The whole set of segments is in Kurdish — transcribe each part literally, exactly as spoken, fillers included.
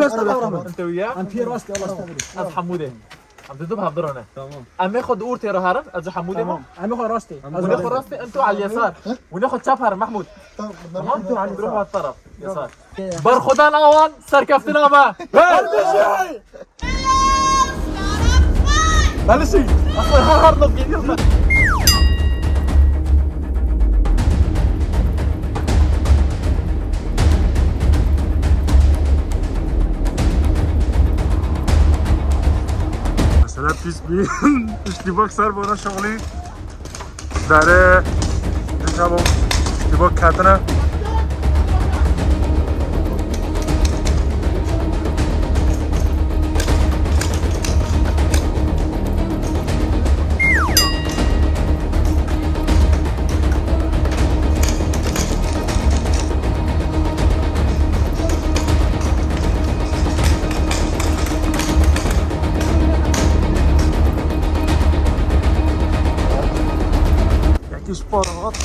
Rast, rast, rast. Ente wiya? Em pê rastê, Allah rast. Ez Hemûdê. Em didu bi hevdu re ne. Tamam. Em ê xwe di ortê re herin, ez û Hemûdê. Tamam. Em ê xwe rastê. Hûn ê xwe rastê, ento Elî Yesar. Hûn ê xwe çap herin, Mehmûd. Tamam. Tamam. Ento Elî Yesar. Ruh hat taraf. Yesar. Berxwedan awan, serkeftina me. Kardeşim! Belli şey. Aslında her her not geliyor da. Mesela pis bir iştibak ser bana şoğlu. Dere. Dışa bak. İştibak katına. Yekî ji para hat.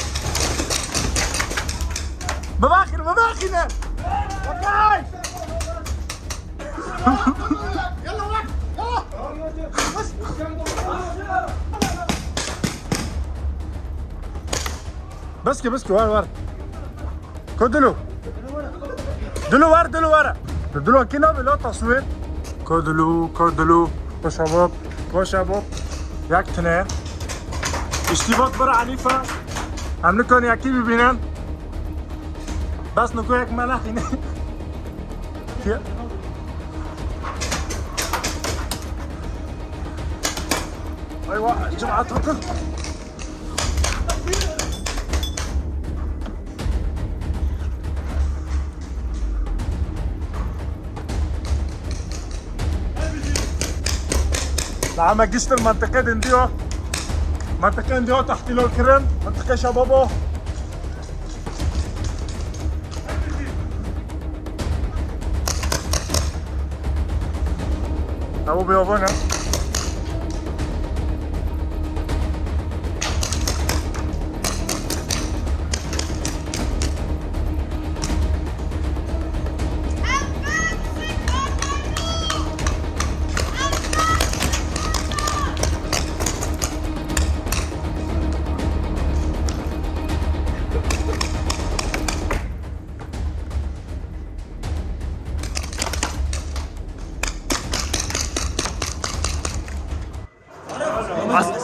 Bibaxîne, bibaxîne. Yalla, yalla. Bes ki, bes ki, var, var. Ko Dilo. Dilo var, Dilo var. Dilo kî nabe la taswir. Ko Dilo, ko Dilo. Ko şebab, ko şebab. Yek tine. İştibak bir Hanife. Em nikon yekî bibînin. Bes niko yek me nexîne. Kî? Eywa, cemaat bakın. La me gişt el mentiqe din diyo. Mentiqe din diyo tahtilol kirin. Mentiqe şebabo. Ew biyabane.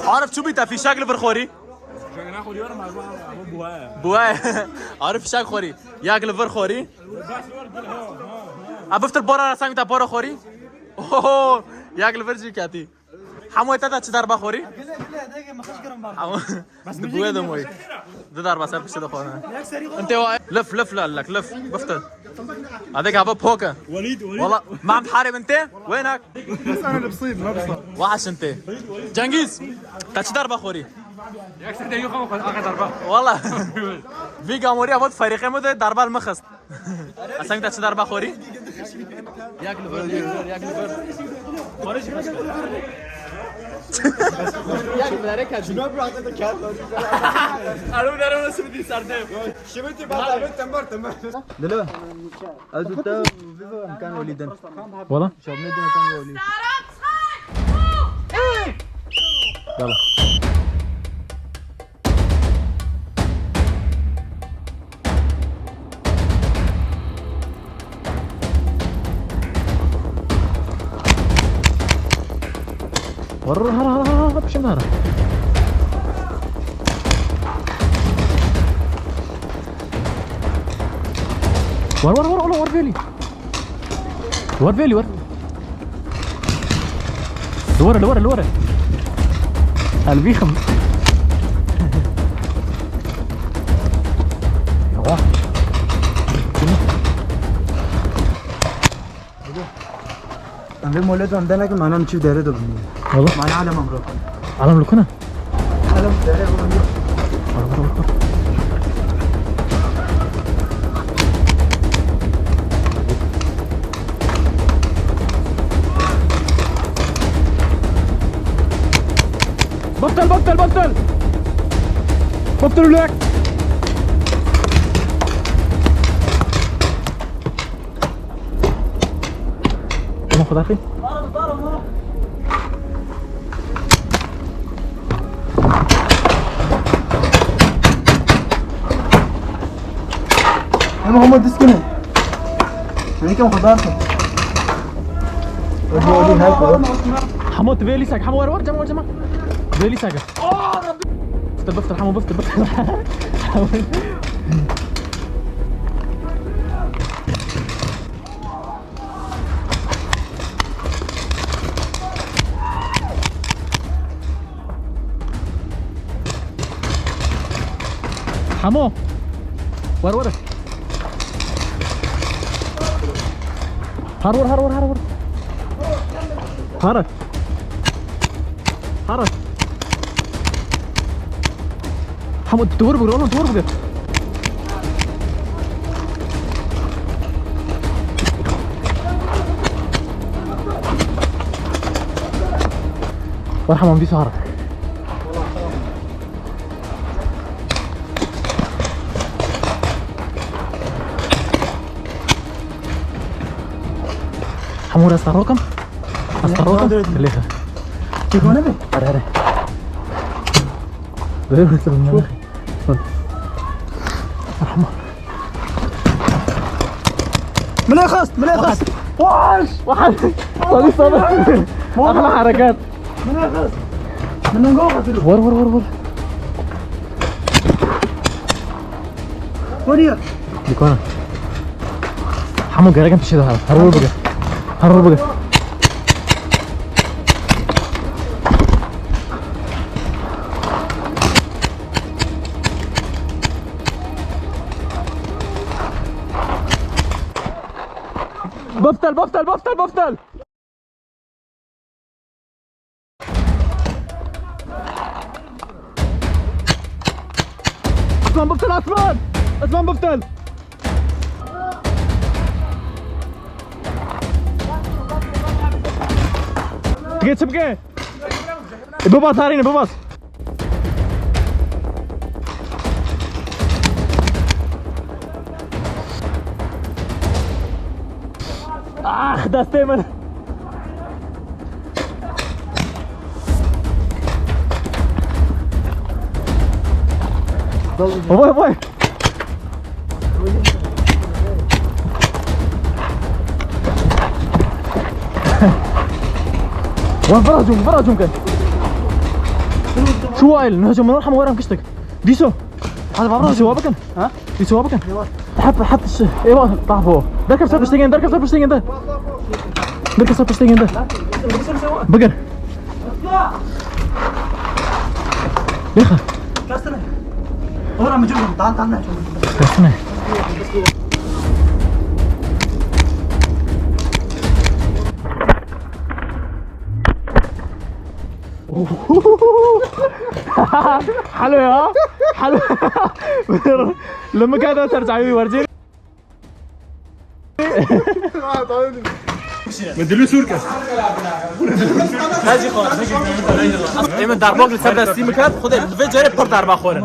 Arif, çû bî te fîşek li vir xorî? Buwe. Arif, fîşek xorî. Yek li vir xorî. A biftir bora ra seng te bora xorî. Oho, yek li vir jî ketî. Hemû te de çi derba xorî? Hemû. Di buwe de moy. Di derba ser piştî de xorî. Inte wa lif, lif la lek, lif. Biftir. Adek abi poke. Welîd, Welîd. Wala, mam harê min te? Wênak. Bes ana li bisîb, ma bista. Waş inte. Cengiz, te çi derba xorî? Yek sede yok ama aga darba. Wala. Vî gamorî avot ferîqê min de darba li min xist. Esen te çi derba xorî? Yak li vir, yak li vir, yak li vir. Xorî jî xweş. Yak li vir, yak li vir. Şuna bir anda da kar. Alo, nerede nasıl bir serde? Şimdi bak, evet, tamam, tamam. Dilo. Ez û te û Vivo em kan welî din. Wala? Şabnê din em kan welî. Yala. War, war, war, war, war, war, pişim nara. War, war, war, ola, war veli. War veli, war. Li were, li were, li were. Elbîxim. Yavaş. Em vê moletan de nekin, mana min çi dere de bû. Wala. Mana alem em rokun. Alem li ku ne? Alem dere bû. Wala, wala, wala. بطل، بطل، بطل. بطل ولاك. Tamam, kadar. Ama ama diskini. Şöyle ki o kadar. Hadi hadi, hadi. Hemo, tu vê lîsek. Hemo, wer, wer, cema, wer, cema. Tu vê lîsek. Biftir, biftir, Hemo, biftir, biftir. Hemo. Wer, wer. Har wer, har wer, har wer. Har. Har. Hemo, dûr bigir oğlum, dûr bigir. Wer Hemo, dîsa har. Hemo, ez te rokim. Ez te rokim. Lêxe. Çekmane mi? Are, are. Böyle bir sorun yok. Rahman. Min xist, min xist. Waş! Waş! Sorry, sorry. Ahla hareket. Min xist. Min go xist. Vur, vur, vur, vur. Vur ya. Dikana. Hemo, gereken bir şey daha. Her vur bugün. Her vur bugün. بفتل، بفتل، بفتل، بفتل. عثمان، بفتل، عثمان. عثمان، بفتل. تقيت شبكة. بباص هارينا، بباص. آخ، دەستێ من. Vay, vay. Wan vira cûm, vira cûm kin. Şu ail, ne hocam, Rahman, waram kiştik. Dîso. Hadi, vira cûm. Dîso, wa bikin. Ha? Dîso, wa bikin. Hep, hep, eyvah, tahbo. Derkef ser piştegen, derkef ser piştegen de. Derkef ser piştegen de. Bigir. Lêxe. Kastine. Ora mi cûm, tan, tan ne. Kastine. حلو يا حلو. لما كان ترجع يورجيني. Min dilû sûr kir. Ê min derbak li ser destî min ket, Xwedê li vê carê pir derba xwar in.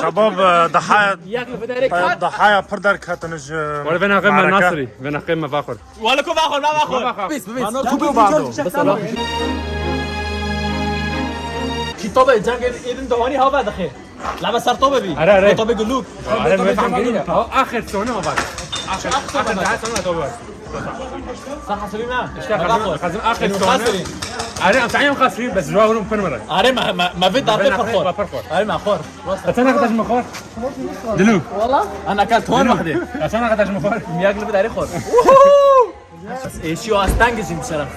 Şebab, e, dahaya, Yek li vê derê ket. Dahaya pir derketin ji Wele vê neqê me mareke. Nasirî, vê neqê me vaxwar. Wele ku vaxwar, me vaxwar. Vaxwar. Pis, pis. Mano, tu bê bado. Mesela. Kî tobê cengê êdin dewanî hava dixê. Lava ser tobê bî. Are, are. Tobê gulûk. Are, tobê gulûk. Axir sona bak. Axir, axir daha sona tobê bak. Sen hasibî me. İşte xezim, xezim axir sona. Are, em sayem xasirî, bes jua wurum pir mire. Are, me, me, me vê daqê pir xor. Pir xor. Are, me xor. Sen ne kadar mı xor? Dilû. Wala. Ana ka ton wahde. Sen ne kadar mı xor? Miyak li bidarê xor. Êşî û astengê jî bişeref.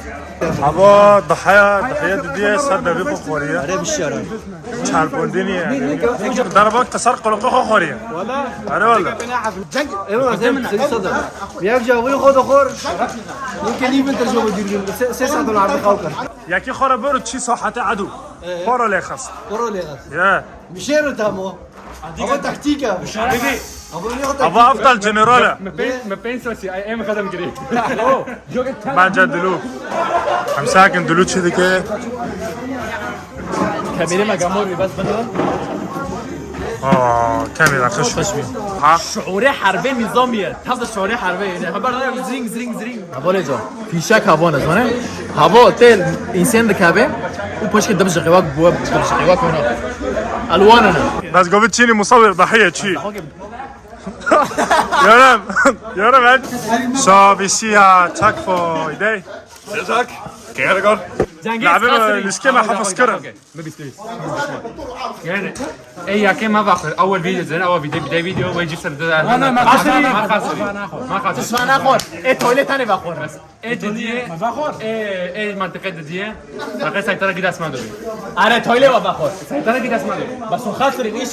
Hava dahaya, dahaya didiye ser devê xwe xwariye. Erê bişere. Çarpondinî yani. Derbak te ser qulqê xwe xwariye. Wala. Erê wala. Ceng, ewa, sen, sen sada. Yak cavî xwe de xor. Mümkün değil mi tercüme dürbün? Se, se saat dolar da kalkar. Yekî xora bero çi saate adu. Xora lê xas. Xora lê xas. Ya. Mişero tamo. Ama taktîk e. Ama ne Ava aftal general e. Me pên, me pên sosî, ay em xedem girî. Bence Dilû. Em sakin Dilû çi dike? Kamerê me gamor bî, bes bidin. Aa, kamera xweş. Xweş bî. Ha? Şuurê herbê nîzamiye. Taze şuurê herbê. Yani haber zring, zring, zring. Hevalê can. Fîşek hevan e, zane? Hava, têl, însen dikeve û paşkê dibije xêwak, bu dibije xêwak wena. Elwan e. Bes govit çînî musawir dahiye çî. Yarım, yarım et. Şabisiya çak foydey. Çak. Kêrgor. Cengiz, Labe, Kasri. Lişke me hafız kirin. Yani, ey, yake me vaxir. Awel video zen, awel video, bir de video, ve cisem de. Ana, ma Kasri. Ma Kasri. Ma Kasri. Ismana xor. E, tuvalet tane vaxor. E, diye. Ma vaxor. E, e, mantıklı diye. Bak, sen tara gidas ma duru. Are, tuvalet va vaxor. Sen tara gidas ma duru. Bas o Kasri iş,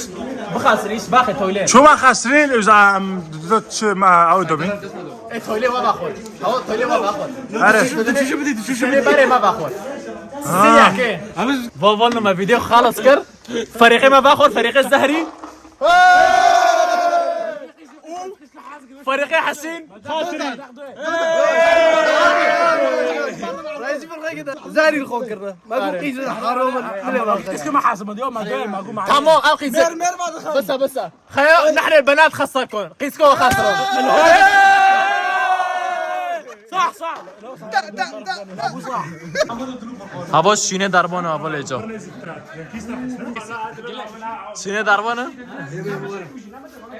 bu Kasri iş, bak, e, tuvalet. Çuma Kasri, uzam, dut, ma, au domin. E, toyle ma baxor. Hawa, toyle ma baxor. Are. Düşüşü, düşüşü, düşüşü. Seni bare ma baxor. Siya ke. Abi, va, va, ma video xalas kir. Ferîqê ma baxor, ferîqê Zehri. Ferîqê Hesîn. Zehri xo kirdi. Ma bu qîz haram. Keşke ma hasım diyor, ma diyor, ma bu ma. Tamam, ev qîz. Mer, mer, ma dixin. Besa, besa. Xeya, nehne benat xesar kon. Qîsko xesar. Sah, sah. Hava şîne derbana, hava lêca. Şîne derbana.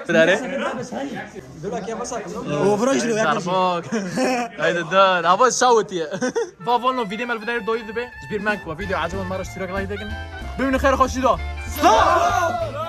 Tirare. Darbok. Haydi dön. Hava şawetiye. Bavonlo, video mel vidayir doydu be. Jbir men ku video acaba mara ştirak like dekin. Bimni xeyr, xoşi do. Sağ ol.